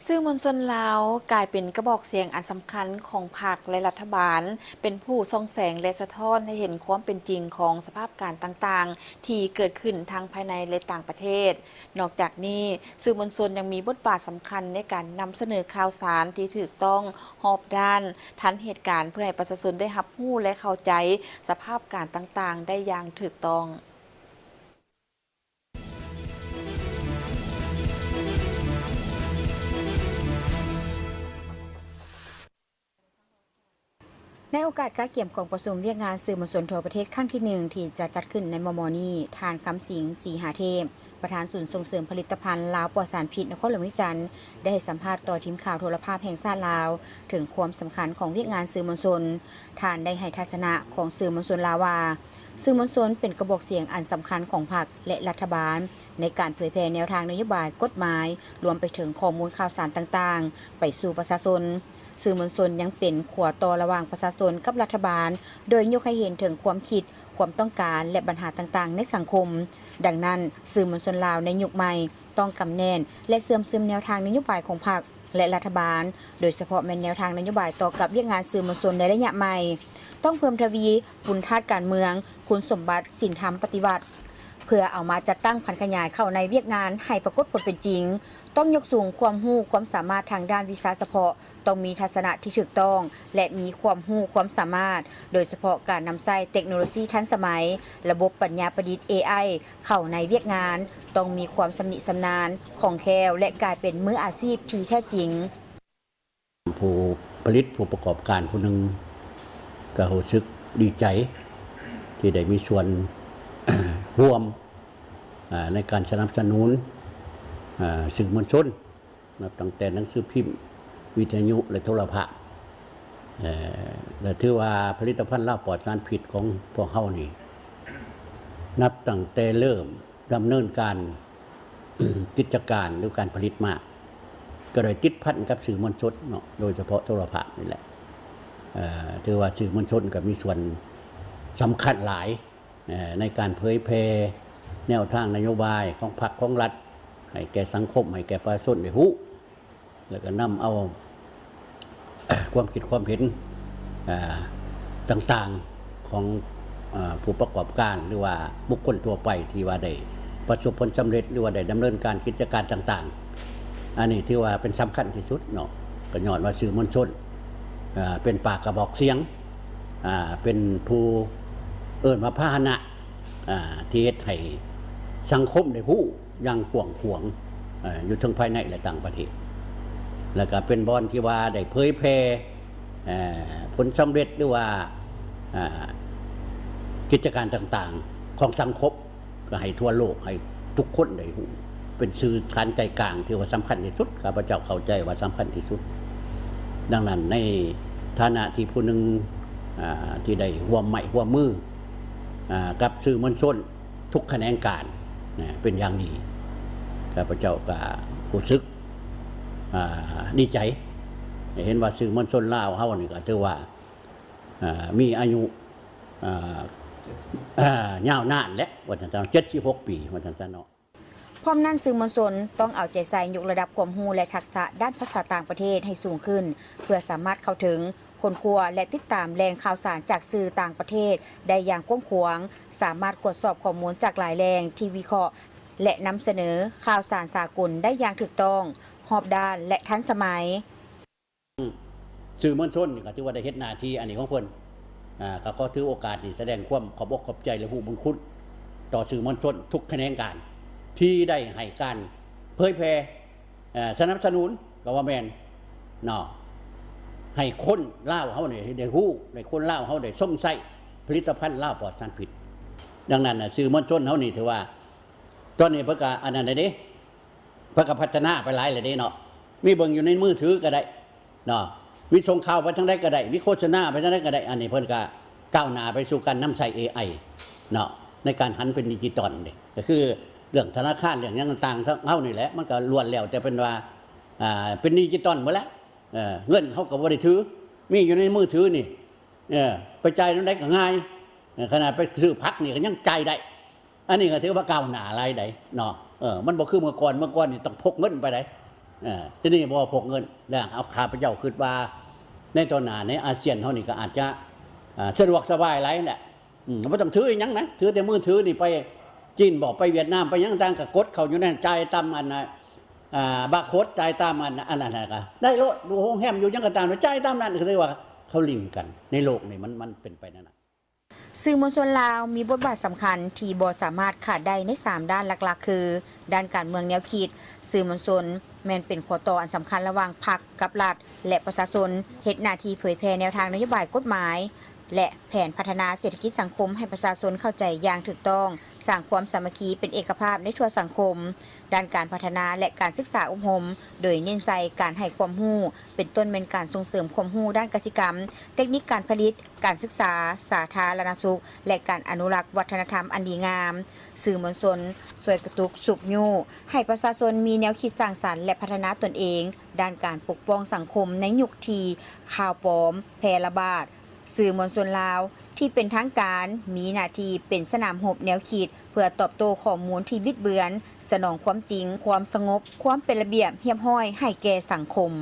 ສື່ມວນຊົນລາວກາຍເປັນກະບອກສຽງອັນສຳຄັນຂອງພັກ ແລະ ລັດຖະບານ, ເປັນຜູ້ສ່ອງແສງ ແລະ ສະທ້ອນໃຫ້ເຫັນຄວາມເປັນຈິງຂອງສະພາບການຕ່າງໆທີ່ເກີດຂຶ້ນທັງພາຍໃນ ແລະ ຕ່າງປະເທດ. ນອກຈາກນີ້, ສື່ມວນຊົນຍັງມີບົດບາດສຳຄັນໃນການນຳສະເໜີຂ່າວສານທີ່ຖືກຕ້ອງ, ຮອບດ້ານ, ທັນເຫດການ ເພື່ອໃຫ້ປະຊາຊົນໄດ້ຮັບຮູ້ ແລະ ເຂົ້າໃຈສະພາບການຕ່າງໆໄດ້ຢ່າງຖືກຕ້ອງ. ໃນໂອກາດກະກຽມກອງປະຊຸມວຽກງານສື່ມວນຊົນທົ່ວປະເທດຄັ້ງທີໜຶ່ງ ທີ່ຈະຈັດຂຶ້ນໃນມໍ່ໆນີ້, ທ່ານ ຄຳສິງ ສີຫາເທບ, ປະທານສູນສົ່ງເສີມຜະລິດຕະພັນລາວປອດສານພິດນະຄອນຫຼວງວຽງຈັນ ໄດ້ໃຫ້ສຳພາດຕໍ່ທີມຂ່າວໂທລະພາບແຫ່ງຊາດລາວ ເຖິງຄວາມສຳຄັນຂອງວຽກງານສື່ມວນຊົນ. ທ່ານໄດ້ໃຫ້ທັດສະນະຂອງສື່ມວນຊົນລາວວ່າ, ສື່ມວນຊົນເປັນກະບອກສຽງອັນສຳຄັນຂອງພັກ ແລະ ລັດຖະບານ ໃນການເຜີຍແຜ່ແນວທາງນະໂຍບາຍ, ກົດໝາຍ, ລວມໄປເຖິງຂໍ້ມູນຂ່າວສານຕ່າງໆ ໄປສູ່ປະຊາຊົນ. ສື່ມວນຊົນຍັງເປັນຂົວຕໍ່ລະຫວ່າງປະຊາຊົນກັບລັດຖະບານ, ໂດຍຍົກໃຫ້ເຫັນເຖິງຄວາມຄິດ, ຄວາມຕ້ອງການ ແລະ ບັນຫາຕ່າງໆໃນສັງຄົມ. ດັ່ງນັ້ນ, ສື່ມວນຊົນລາວໃນຍຸກໃໝ່ ຕ້ອງກຳແໜ້ນ ແລະ ເຊື່ອມຊຶມແນວທາງນະໂຍບາຍຂອງພັກ ແລະ ລັດຖະບານ, ໂດຍສະເພາະແມ່ນແນວທາງນະໂຍບາຍຕໍ່ກັບວຽກງານສື່ມວນຊົນໃນໄລຍະໃໝ່. ຕ້ອງເພີ່ມທະວີຄຸນທາດການເມືອງ, ຄຸນສົມບັດ, ສິນທຳປະຕິວັດ ເພື່ອເອົາມາຈັດຕັ້ງຜັນຂະຫຍາຍເຂົ້າໃນວຽກງານໃຫ້ປາກົດຜົນເປັນຈິງ. ຕ້ອງຍົກສູງຄວາມຮູ້ຄວາມສາມາດທາງດ້ານວິຊາສະເພາະ, ຕ້ອງມີທັດສະນະທີ່ຖືກຕ້ອງ ແລະ ມີຄວາມຮູ້ຄວາມສາມາດ, ໂດຍສະເພາະການນຳໃຊ້ເຕັກໂນໂລຊີທັນສະໄໝ, ລະບົບປັນຍາປະດິດ ເອໄອ ເຂົ້າໃນວຽກງານ, ຕ້ອງມີຄວາມຊຳນິຊຳນານ, ຄ່ອງແຄ້ວ ແລະ ກາຍເປັນມືອາຊີບທີ່ແທ້ຈິງ. ຜູ້ຜະລິດ, ຜູ້ປະກອບການຜູ້ໜຶ່ງ ກໍຮູ້ສຶກດີໃຈທີ່ໄດ້ມີສ່ວນຮ່ວມ ອາ ໃນການສະໜັບສະໜູນ ອາ ສື່ມວນຊົນ ນັບຕັ້ງແຕ່ໜັງສືພິມ, ວິທະຍຸ ແລະ ໂທລະພາບ ເອີ ແລະ ຖືວ່າຜະລິດຕະພັນລາວປອດສານພິດຂອງພວກເຮົານີ້ ນັບຕັ້ງແຕ່ເລີ່ມດຳເນີນການ ກິດຈະການ ຫຼື ການຜະລິດມາ ກໍໄດ້ຕິດພັນກັບສື່ມວນຊົນເນາະ, ໂດຍສະເພາະໂທລະພາບນີ້ແຫຼະ. ເອີ ຖືວ່າສື່ມວນຊົນກໍມີສ່ວນສຳຄັນຫຼາຍ ເອີ ໃນການເຜີຍແຜ່ແນວທາງນະໂຍບາຍຂອງພັກຂອງລັດ ໃຫ້ແກ່ສັງຄົມ, ໃຫ້ແກ່ປະຊາຊົນໄດ້ຮູ້ ແລ້ວກໍນຳເອົາ ຄວາມຄິດຄວາມເຫັນ ເອີ ຕ່າງໆຂອງ ເອີ ຜູ້ປະກອບການ ຫຼືວ່າບຸກຄົນທົ່ວໄປທີ່ວ່າໄດ້ປະສົບຜົນສຳເລັດ ຫຼືວ່າໄດ້ດຳເນີນການກິດຈະການຕ່າງໆ. ອັນນີ້ຖືວ່າເປັນສຳຄັນທີ່ສຸດເນາະ, ກໍຍ້ອນວ່າສື່ມວນຊົນ ເອີ ເປັນປາກກະບອກສຽງ ເປັນຜູ້ເອີ້ນວ່າພາຫະນະ ທີ່ເຮັດໃຫ້ສັງຄົມໄດ້ຮູ້ຢ່າງກວ້າງຂວາງ ເອີ ຢູ່ເທິງພາຍໃນ ແລະ ຕ່າງປະເທດ, ແລ້ວກໍເປັນບ່ອນທີ່ວ່າໄດ້ເຜີຍແຜ່ ເອີ ຜົນສຳເລັດ ຫຼືວ່າ ເອີ ກິດຈະການຕ່າງໆຂອງສັງຄົມ ກໍໃຫ້ທົ່ວໂລກ, ໃຫ້ທຸກຄົນໄດ້ຮູ້, ເປັນສື່ສານໃຈກາງທີ່ວ່າສຳຄັນທີ່ສຸດ, ຂ້າພະເຈົ້າເຂົ້າໃຈວ່າສຳຄັນທີ່ສຸດ. ດັ່ງນັ້ນ, ໃນຖານະທີ່ຜູ້ໜຶ່ງ ອາ ທີ່ໄດ້ຮ່ວມໄມ້ຮ່ວມມື ອາ ກັບສື່ມວນຊົນທຸກຂະແໜງການ ນະ ເປັນຢ່າງດີ, ຂ້າພະເຈົ້າກໍຮູ້ສຶກ ອາ ດີໃຈ ເຫັນວ່າສື່ມວນຊົນລາວເຮົານີ້ກໍຖືວ່າ ອາ ມີອາຍຸ ອາ ຍາວນານແຫຼະ ວ່າຊັ້ນຊະ, ເຈັດສິບຫົກປີ ວ່າຊັ້ນຊະເນາະ. ພ້ອມນັ້ນ, ສື່ມວນຊົນຕ້ອງເອົາໃຈໃສ່ຍົກລະດັບຄວາມຮູ້ ແລະ ທັກສະດ້ານພາສາຕ່າງປະເທດໃຫ້ສູງຂຶ້ນ ເພື່ອສາມາດເຂົ້າເຖິງ, ຄົ້ນຄວ້າ ແລະ ຕິດຕາມແຫຼ່ງຂ່າວສານຈາກສື່ຕ່າງປະເທດໄດ້ຢ່າງກວ້າງຂວາງ, ສາມາດກວດສອບຂໍ້ມູນຈາກຫຼາຍແຫຼ່ງທີ່ວິເຄາະ ແລະ ນຳສະເໜີຂ່າວສານສາກົນໄດ້ຢ່າງຖືກຕ້ອງ, ຮອບດ້ານ ແລະ ທັນສະໄໝ. ສື່ມວນຊົນນີ້ກໍຖືວ່າໄດ້ເຮັດໜ້າທີ່ອັນນີ້ຂອງເພິ່ນ, ອາ ກໍຂໍຖືໂອກາດນີ້ສະແດງຄວາມຂອບອົກຂອບໃຈ ແລະ ຮູ້ບຸນຄຸນຕໍ່ສື່ມວນຊົນທຸກຂະແໜງການ ທີ່ໄດ້ໃຫ້ການເຜີຍແຜ່ ເອີ ສະໜັບສະໜູນ ກໍວ່າແມ່ນເນາະ, ໃຫ້ຄົນລາວເຮົານີ້ໄດ້ຮູ້, ໃຫ້ຄົນລາວເຮົາໄດ້ຊົມໃຊ້ຜະລິດຕະພັນລາວປອດສານພິດ. ດັ່ງນັ້ນນະ ສື່ມວນຊົນເຮົານີ້ຖືວ່າ ຕອນນີ້ເພິ່ນກໍອັນນັ້ນແລ້ວເດ້, ເພິ່ນກໍພັດທະນາໄປຫຼາຍແລ້ວເດ້ເນາະ, ມີເບິ່ງຢູ່ໃນມືຖືກໍໄດ້ເນາະ, ມີສົ່ງຂ່າວໄປທາງໃດກໍໄດ້, ມີໂຄສະນາໄປທາງໃດກໍໄດ້, ອັນນີ້ເພິ່ນກໍກ້າວໜ້າໄປສູ່ການນຳໃຊ້ເອໄອເນາະ ໃນການຫັນເປັນດິຈິຕອນເດ້. ກໍຄືເລື່ອງທະນາຄານ ເລື່ອງຫຍັງຕ່າງໆຂອງເຮົານີ້ແຫຼະ, ມັນກໍລ້ວນແລ້ວແຕ່ເປັນວ່າ ອ່າ ເປັນດິຈິຕອນໝົດແລ້ວ, ເອີ ເງິນເຮົາກໍບໍ່ໄດ້ຖື, ມີຢູ່ໃນມືຖືນີ້. ເອີ ໄປຈ່າຍແນວໃດກໍງ່າຍ, ເອີ ຂະໜາດໄປຊື້ຜັກນີ້ກໍຍັງຈ່າຍໄດ້. ອັນນີ້ກໍຖືວ່າກ້າວໜ້າຫຼາຍໃດເນາະ, ເອີ ມັນບໍ່ຄືເມື່ອກ່ອນ, ເມື່ອກ່ອນນີ້ຕ້ອງພົກເງິນໄປໃດ, ເອີ ທີນີ້ບໍ່ພກເງິນ ແລ້ວເອົາ ຂ້າພະເຈົ້າຄິດວ່າ ໃນຕໍ່ໜ້າໃນອາຊຽນເຮົານີ້ກໍອາດຈະ ເອີ ສະດວກສະບາຍຫຼາຍແຫຼະ ອືມ ບໍ່ຕ້ອງຖືອີ່ຫຍັງນະ ຖືແຕ່ມືຖືນີ້ ໄປຈີນບໍ ໄປຫວຽດນາມ ໄປຫຍັງຕ່າງ ກໍກົດເຂົ້າຢູ່ນັ້ນ ຈ່າຍຕາມອັນນ່າ ອ່າ ບາໂຄດ ຈ່າຍຕາມອັນ ອັນນັ້ນນະ ກໍໄດ້ໂລດ ຢູ່ໂຮງແຮມ ຢູ່ຫຍັງກໍຕາມ ຈ່າຍຕາມນັ້ນ ກໍຖືວ່າເຂົາລິງກັນ ໃນໂລກນີ້ ມັນ ມັນເປັນໄປແນວນັ້ນ. ສື່ມວນຊົນລາວມີບົດບາດສຳຄັນທີ່ບໍ່ສາມາດຂາດໄດ້ໃນສາມດ້ານຫຼັກໆ ຄື ດ້ານການເມືອງແນວຄິດ, ສື່ມວນຊົນແມ່ນເປັນຂໍ້ຕໍ່ອັນສຳຄັນລະຫວ່າງພັກກັບລັດ ແລະ ປະຊາຊົນ, ເຮັດໜ້າທີ່ເຜີຍແຜ່ແນວທາງນະໂຍບາຍ, ກົດໝາຍ ແລະ ແຜນພັດທະນາເສດຖະກິດສັງຄົມໃຫ້ປະຊາຊົນເຂົ້າໃຈຢ່າງຖືກຕ້ອງ, ສ້າງຄວາມສາມັກຄີເປັນເອກະພາບໃນທົ່ວສັງຄົມ, ດ້ານການພັດທະນາ ແລະ ການສຶກສາອົບຮົມ ໂດຍເນັ້ນໃສ່ການໃຫ້ຄວາມຮູ້ ເປັນຕົ້ນແມ່ນການສົ່ງເສີມຄວາມຮູ້ດ້ານກະສິກຳ, ເຕັກນິກການຜະລິດ, ການສຶກສາ, ສາທາລະນະສຸກ ແລະ ການອະນຸລັກວັດທະນະທຳອັນດີງາມ. ສື່ມວນຊົນຊ່ວຍກະຕຸກຊຸກຍູ້ໃຫ້ປະຊາຊົນມີແນວຄິດສ້າງສັນ ແລະ ພັດທະນາຕົນເອງ ດ້ານການປົກປ້ອງສັງຄົມໃນຍຸກທີ່ຂ່າວປອມແຜ່ລະບາດ. ສື່ມວນຊົນລາວທີ່ເປັນທາງການມີໜ້າທີ່ເປັນສະໜາມຮົບແນວຄິດ ເພື່ອຕອບໂຕ້ຂໍ້ມູນທີ່ບິດເບືອນ, ສະໜອງຄວາມຈິງ, ຄວາມສະຫງົບ, ຄວາມເປັນລະບຽບຮຽບຮ້ອຍໃຫ້ແກ່ສັງຄົມ.